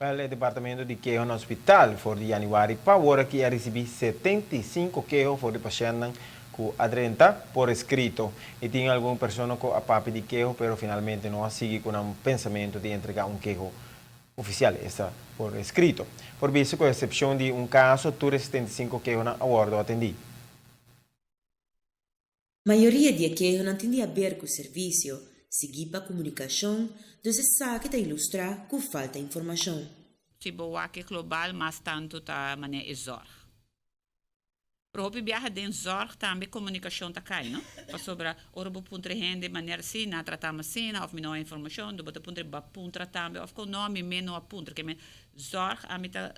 E departamento di keho na hospital for di januari pa awor aki a ricibi 75 keho for di pashent cu a drenta por escrito. Y tin algun persona cu a papia di keho, pero finalmente no a sigui cu un pensamento di entrega un keho oficial, esta por escrito. Por bisa, cu excepcion di un caso, tur 75 keho a wordo atendi. Mayoria di keho no tin di haber cu servicio, sigui pa comunicacion, dus esaki ta ilustra cu falta informacion. Si bo wak global, mas tanto ta manera e zorg. Pero hopi biaha den zorg tambe comunicacion ta cay, no? Pasobra ora bo puntra hende manera asina, nan trata asina, of mi no informacion, do bo ta puntra ba puntra tambe, of cu no mi no a puntra, kiermen zorg ami ta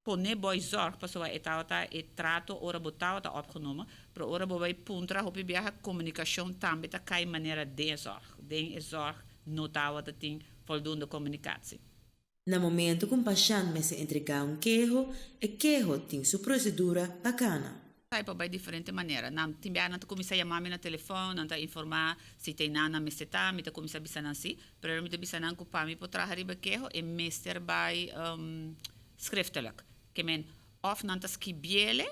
pone bij zorg, pasobra e ta e trato ora bo ta opgenomen, pero ora bo bay puntra, hopi biaha comunicacion tambe ta cay manera den zorg. Den e zorg no ta tin voldoende communicatie. Na momento cu un pashent mester entrega un keho, e keho tin su procedura pa cana. Sai pa diferente manera. Nan tin biaha nan ta cuminsa yama mi na telefon, nan ta informa si tin nan mester ta, mi ta cuminsa bisa nan si, pero mi ta bisa nan cu pa mi por traha riba keho e mester bay schriftelijk. Kiermen of nan ta skirbi'e,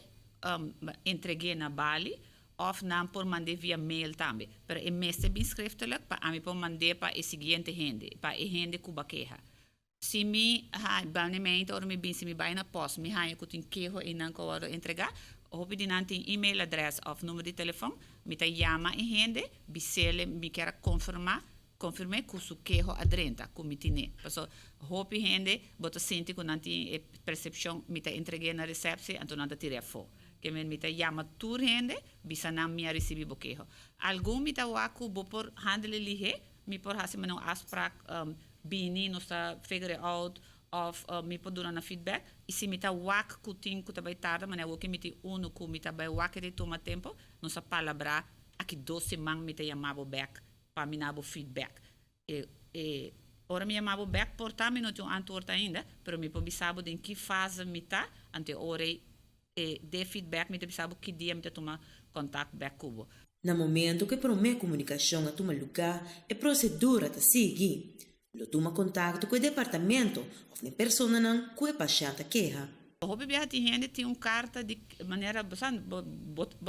entrega na balie, of nan por manda via mail tambe. Pero e mester bin schriftelijk pa ami por manda pa e siguiente hende, pa e hende cu a keha. Si mi ha banemente ora mi bin, si mi bay na post, mi haña cu tin keho y nan cu entrega, hopi di nan tin e-mail address of number di telefon, mi ta yama e hende, bis'e mi kier confirma cu su keho a drenta, cu mi tin e. Paso hopi hende bo ta sinti cu nan tin e percepcion mi ta entrega na receptie, anto nan ta tira afo. Kiermen mi ta yama tur hende, bisa nan mi a ricibi bo keho. Algun mi ta wak cu bo por handelen lihe, mi por hasi un afspraak, bini, nos ta figure out of mi por duna feedback. Y si mi ta wak cu tin cu ta bay tarda, ma ne mi tin uno cu mi ta bay wak di tuma tempo, nos a palabra aki 2 siman mi ta yama bo back pa mi duna bo feedback. E ora mi yama bo back, por ta mi no tin un antwoord ainda, pero mi por bisa bo den ki fase mi ta, anto ora e de feedback mi ta bisa bo ki dia mi ta tuma contact back cu bo. Na momento cu e prome comunicacion a tuma luga, e procedura ta sigui. Lo tuma contacto cu e departamento of e persona cu e pashent a keha. Hopi biaha tin hende tin un carta di manera bo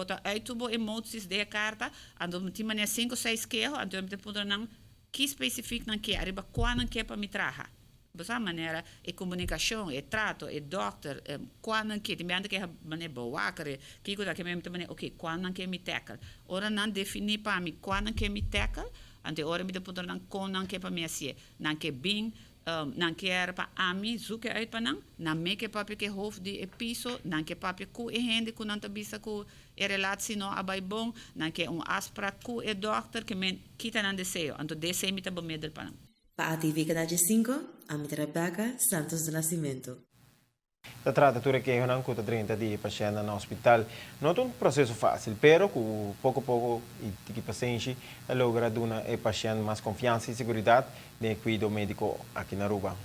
ta uit bo emoties den carta, anto tin manera 5 6 keho, anto mi ta puntra nan ki specific nan ke, ariba cua nan ke pa mi traha. Basta manera e comunicacion, e trato, e dokter, cua nan ke, tin biaha ke manera bewaker, ki ku da ke mi ta manera, okay, cua nan ke mi tackle. Ora nan defini pa mi cua nan ke mi tackle, anto ora mi ta puntra nan con nan ke pa mi haci. Nan ke bin, nan kier pa ami zoeken uit pa nan, nan mes ke papia cu hoofd di e piso, nan ke papia cu e hende cu nan ta bisa cu e relatie no a bay bon, nan ke un afspraak cu e dokter, kiermen ki ta nan deseo, anto esey mi ta bemiddel pa nan. Pa ATV Canal 5, ami ta Rebecca Santos do Nascimento. Ta trata tur keho nan cu ta drenta di pashent na hospital. No ta un proceso facil, pero cu poco poco y tiki pasenshi logra duna e pashent mas confiansa y seguridad den cuido medico aki na Aruba.